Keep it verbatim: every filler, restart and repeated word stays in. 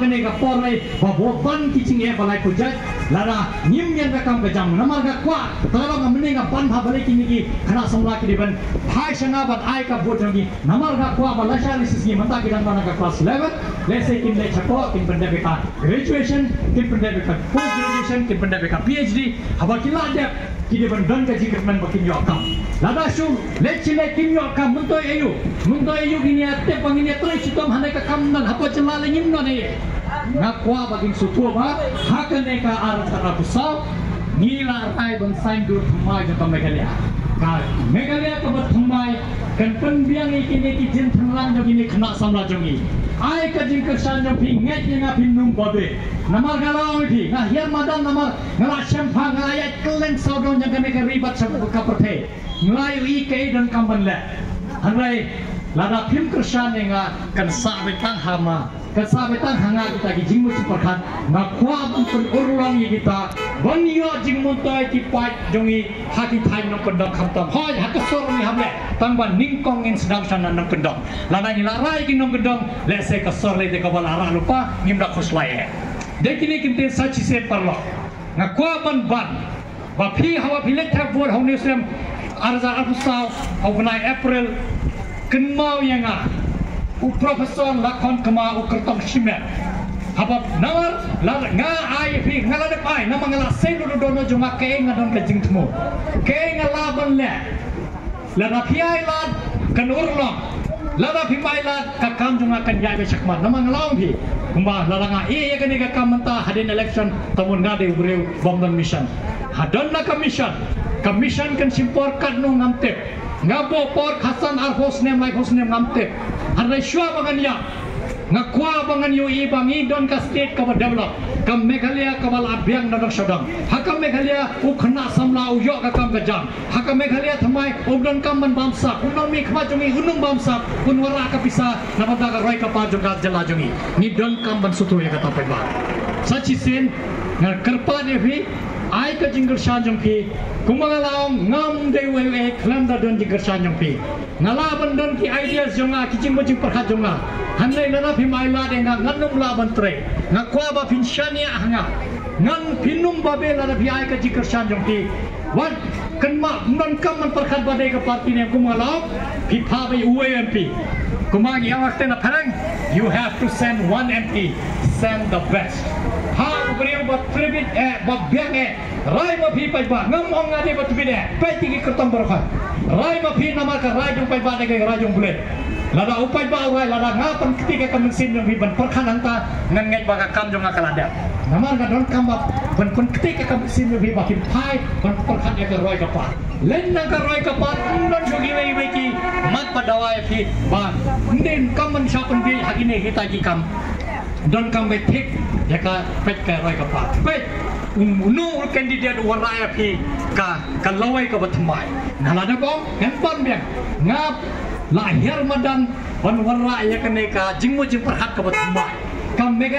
Kane ka por lai ba bun ban ki jingeh ba lai pujat, lada ngim ïa ka kam ka jam, namar nga kwah, tang ba nga mynne nga ban ha balei kine ki khynnah samla ki dei ban phai sha nga ban ai ka vote jong ki, namar nga kwah ba lashai lashisngi mynta ki dang don ha ka class eleven, lehse kin leit shapoh, kin pyndep ïa ka graduation, kin pyndep ïa ka post graduation, kin pyndep ïa ka P H D, haba ki la dep, ki dei ban don ka jingkyrmen ba kin ïoh kam. Lada shu leit shi leit kim ïoh kam, myntoi aïu, myntoi aïu ngin ïa tip ba ngin ïa trei shitom ha kane ka kam, namar hapoh jylla lei ngim don ei. Nga kwah ba kin sngewthuh ba ha kane ka ar hajar arphew saw ngi la rai ban saiñdur thymmai jong ka Meghalaya. Ka Meghalaya kaba thymmai kan pynbiang ïa kine ki jingthrang jong kine ki khynnah samla jong ngi. Ai ka jingkyrshan jong phi, ngeit ïa nga, phin ym babe. Namar nga la ong ïa phi, nga hiar madan namar nga la shemphang, nga la ïaid kylleng sawdong jong kane ka ri bad sha ka pyrthei. Nga la ïohi kaei donkam ban leh. Hynrei lada phim kyrshan ïa nga, kan sah beit tang ha ma, kan sah beit tang ha nga kita ki jingmut jingpyrkhat. Nga kwah ban pynurlong ïa kita ban ïoh jingmyntoi ki paid jong ngi ha ki thaiñ nongkyndong khamtam. Hooid, ha ka sor ngi hap leh, tang ba nyngkong ngin sdang sha na nongkyndong. Lada ngi la rah ïa ki nongkyndong, lehse ka sor lei te kaba la rah lypa, ngim da khuslai eh. Dei kine ki ktien sa shisien paralok. Nga kwah ban ban ba phi, haba phi leit thep vote ha une u snem ar hajar arphew saw ha u bnai April, kynmaw ïa nga, u Professor Lakhon Kma, u kyrtong shimet. Haba namar la nga ai phi, nga la dep ai, namar nga la sei lut u dohnud jong nga, kaei nga don ka jingthmu, kaei nga lah ban leh. Lada phi ai lad, kan urlong. Lada phim ai lad, ka kam jong nga kan ïaid beit shakhmat. Namar nga la ong phi, kumba lada nga ïeh ïa kane ka kam mynta, hadien election, tang ba nga dei u briew bym don mission. Hadien la ka mission, ka mission kan shim por katno ngam tip. Nga buh por khatsan, arphew snem, laiphew snem ngam tip. Hynrei shuwa ba ngan ïap, nga kwah ba ngan ïohi ba ngi don ka state kaba develop, ka Meghalaya kaba la biang na dong sha dong. Ha ka Meghalaya u khynnah samla u ïoh ka kam ka jam. Ha ka Meghalaya thymmai um donkam ban bamsap, u nongmihkhmat jong ngi un ym bamsap, un wanrah ka pisa na bynta ka roi ka par jong ka jylla jong ngi. Ngi donkam ban sngewthuh ïa kata paidbah. Sa shisien nga kyrpad ïa phi, ai ka jingkyrshan jong phi. Kumba nga la ong, ngam dei uei uei khlem da don jingkyrshan jong phi. Nga lah ban don ki ideas jong nga, ki jingmut jingpyrkhat jong nga. Hynrei lada phim ai lad ïa nga, ngan ym lah ban trei. Nga kwah ba phin shaniah ha nga. Ngan, phin ym babe lada phi ai ka jingkyrshan jong phi. Wat kynmaw, ym donkam ban pyrkhat ba dei ka party ne kum nga la ong, phi phah beit uwei u M P. Kumba ngi ong ha ktien na phareng, you have to send one M P, send the best. Phah u briew ba tribit eh, ba biang eh. Rai ma phi paidbah, ngam ong nga dei ba tbit eh, peit ïa ki kyrtong baroh. Rai ma phi namar ka rai jong paidbah dei ka rai jong U Blei. Lada u paidbah u rai, lada nga pynktieh ïa ka mynsiem jong phi ban pyrkhat hangta, ngan ngeit ba ka kam jong nga ka la dep. Namar nga donkam ba ban pynktieh ïa ka mynsiem jong phi ba phin phai ban pyrkhat ïa ka roi ka par. Lehse na ka roi ka par, ym don shuh kiwei kiwei ki mat ba dawa ïa phi ba ym dei kam ban shah pynbieit ha kine kita ki kam. Donkam ba thik ïa ka, peit ka roi ka par. Peit, um, uno u candidate u wanrah ïa phi ka, ka lawei kaba thymmai. Nga la dep ong, ngan pan biang. Nga la hiar madan ban wanrah ïa kane ka jingmut jingpyrkhat kaba thymmai. Ka Mega